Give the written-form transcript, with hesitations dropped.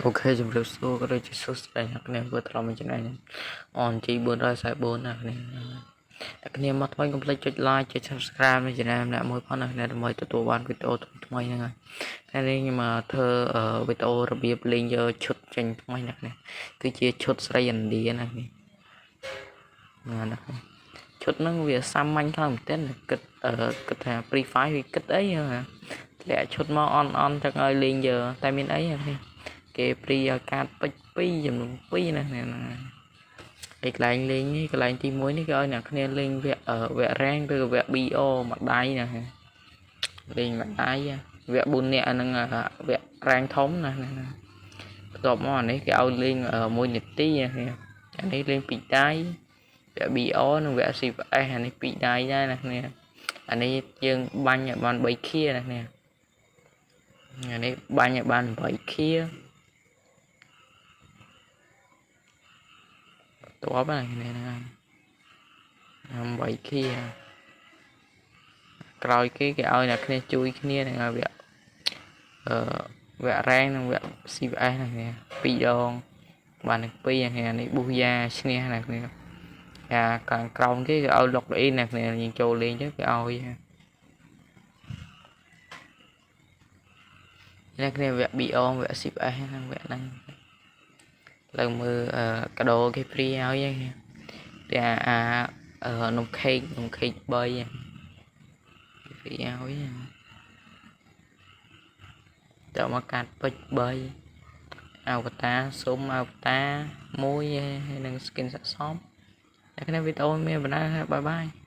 OK ជម្រាបសួរក៏ដូចជាសួស្តីអ្នកគ្នាធ្វើត្រឡប់មកចំណែក ONG 444អ្នកគ្នាអ្នកគ្នាមកថ្មីកុំភ្លេចចុច like ចុច subscribe នៅ channel ម្នាក់មួយផងអ្នកគ្នាដើម្បីទទួលបានវីដេអូថ្មីៗហ្នឹងហើយថ្ងៃនេះខ្ញុំមកធ្វើវីដេអូរបៀបលេងយកឈុតចេញថ្មីអ្នកគ្នាគឺជាឈុតស្រីឥណ្ឌាណាគ្នាណាអ្នកឈុតហ្នឹងវាសាមញ្ញខ្លាំងមែនទែនគិតគិតថា Free Fire វាគិតអីធ្លាក់ឈុតមកអន់អន់ចឹងឲ្យលេងយកតែមានអីនេះគេ free ឲ្យកាតពេជ្រ2ចំនួន2ណាណាហើយកន្លែងលេងនេះកន្លែងទី1នេះគេឲ្យអ្នកគ្នាលេងវគ្គវគ្គ rank ឬវគ្គ BO មួយដៃណាលេងមួយដៃវគ្គ4នាក់ហ្នឹងវគ្គ rank ធំណាណាបន្ទាប់មកអានេះគេឲ្យលេង1នាទីណាអានេះលេងពីរដៃវគ្គ BO និងវគ្គ CPS អានេះពីរដៃដែរណាគ្នាអានេះយើងបាញ់ឲ្យបាន3ខៀណាគ្នាអានេះបាញ់ឲ្យបាន8ខៀតបហ្នឹងគ្នាហ្នឹង8ខៀក្រោយគេគេឲ្យអ្នកគ្នាជួយគ្នានឹងឲ្យវគ្គអឺវគ្គ rank និងវគ្គ CPS ហ្នឹងគ្នាពីរដងបានទាំងពីរគ្នានេះbooyah ឈ្នះណាគ្នាអាខាងក្រោមគេគេឲ្យ log in ណាគ្នាយើងចូលលេងទៅគេឲ្យអ្នកគ្នាវគ្គ BO វគ្គ CPS ហ្នឹងវគ្គហ្នឹងឡើងមើលកាដូគេ free ឲ្យតែអានំខេកនំខេក3គេ free ឲ្យតើមកកាត់ពេជ្រ3អវតាសុំអវតាមួយហើយនឹង skin ស័កសមតែគ្នាវីដេអូមានបណ្ណាbye bye.